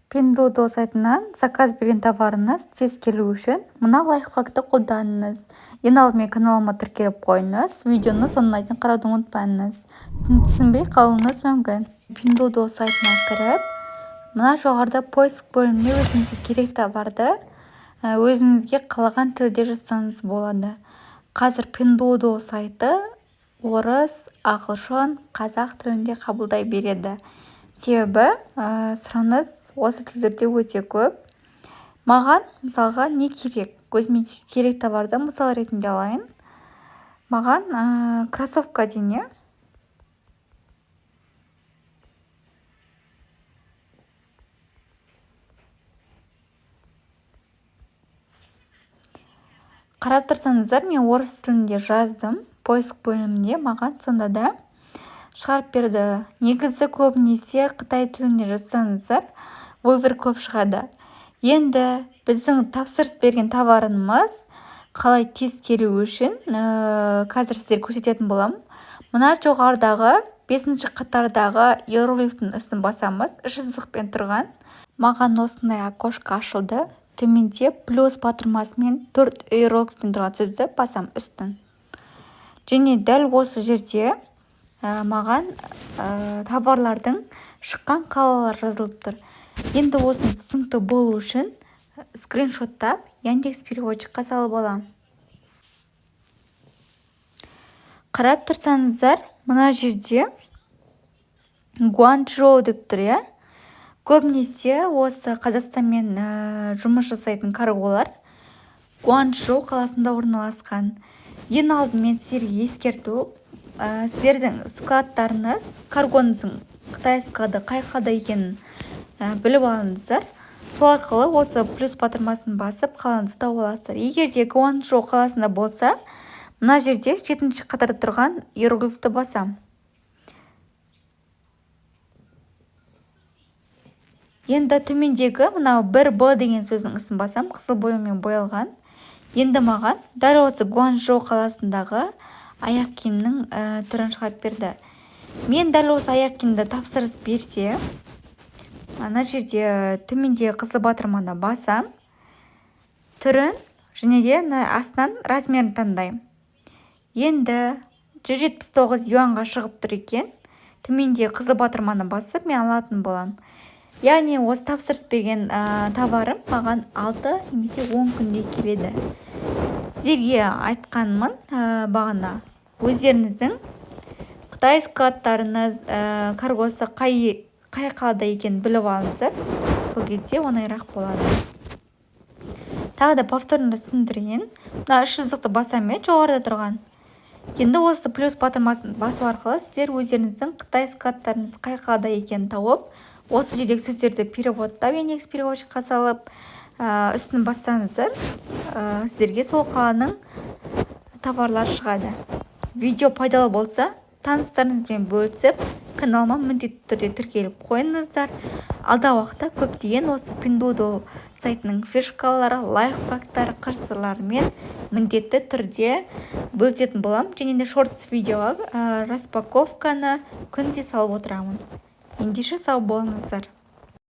Pinduoduo сайтынан заказ берген товарыңыз тез келу үшін мына лайфхакты қолданыңыз. Ең алдымен каналыма тіркеліп қойыңыз, видеоны соңына дейін қарауды ұмытпаңыз. Түсінбей қалуыңыз мүмкін. Pinduoduo сайтына кіріп, мына жоғарыда поиск бөліміне өзіңізге керек товарды өзіңізге қалаған тілде жазсаңыз болады. Қазір Pinduoduo сайты орыс, ағылшын, қазақ тілінде қабылдай береді. Себебі сұраныс осы тілдерде өте көп. Маған мысалға не керек? Өзіме керек товарды мысал ретінде алайын. Маған кроссовка дейін, иә? Қарап тұрсаңыздар, мен орыс тілінде жаздым. Поиск бөлімінде маған сонда да шығарып берді. Негізі көбінесе қытай тілінде жазсаңыздар, выбор көп шығады. Енді біздің тапсырыс берген товарымыз қалай тез келу үшін, қазір сіздерге көрсететін боламын. Мына жоғарыдағы 5-ші қатардағы иероглифтің үстін басамыз, үш сызықпен тұрған. Маған осындай окошко ашылды. Төменде плюс батырмасымен 4 иероглифтен тұрған сөзді басам үстін. Және дәл осы жерде маған товарлардың шыққан қалалары жазылып тұр. Енді осыны түсінікті болу үшін скриншоттап Яндекс переводчикқа салып аламын. Қарап тұрсаңыздар, мына жерде Гуанчжоу деп тұр, иә? Көбінесе осы Қазақстанмен жұмыс жасайтын карголар Гуанчжоу қаласында орналасқан. Ең алдымен сіздерге ескерту, сіздердің складтарыңыз, каргоңыздың қытай склады қай қалада екенін біліп алыңыздар. Сол арқылы осы плюс батырмасын басып қалаңызды тауып аласыздар. Егер де Гуанчжоу қаласында болса, мына жерде 7-ші қатарда тұрған иероглифті басам. Енді төмендегі мынау 1Б деген сөздің үстін басам, қызыл бояумен боялған. Енді маған дәл осы Гуанчжоу қаласындағы аяқ киімнің түрін шығарып берді. Мен дәл осы аяқ киімді тапсырыс берсе, ана жерде төмендегі қызыл батырманы басам, түрін және де мына астынан размерін таңдаймын. Енді 179 юанға шығып тұр екен. Төмендегі қызыл батырманы басып мен алатын боламын. Яғни осы тапсырыс берген товарым маған 6 немесе 10 күнде келеді. Сіздерге айтқанмын, бағана өздеріңіздің қытай складтарыңыз, каргосы қай қалада екенін біліп алыңыздар. Сол кезде оңайырақ болады. Тағы да повторно түсіндірейін. Мына үш сызықты басамын, иә, жоғарыда тұрған. Енді осы плюс батырмасын басу арқылы сіздер өздеріңіздің қытай складтарыңыз қай қалада екенін тауып, осы жердегі сөздерді переводтап, Яндекс переводчикқа салып, үстін бассаңыздар, сіздерге сол қаланың товарлары шығады. Видео пайдалы болса, таныстарыңызбен бөлісіп, каналыма міндетті түрде тіркеліп қойыңыздар. Алдағы уақытта көптеген осы Pinduoduo сайтының фишкалары, лайфхактары, қыр-сырларымен міндетті түрде бөлісетін боламын. Және де шортс видеоға, распаковканы күнде салып отырамын. Ендеше сау болыңыздар.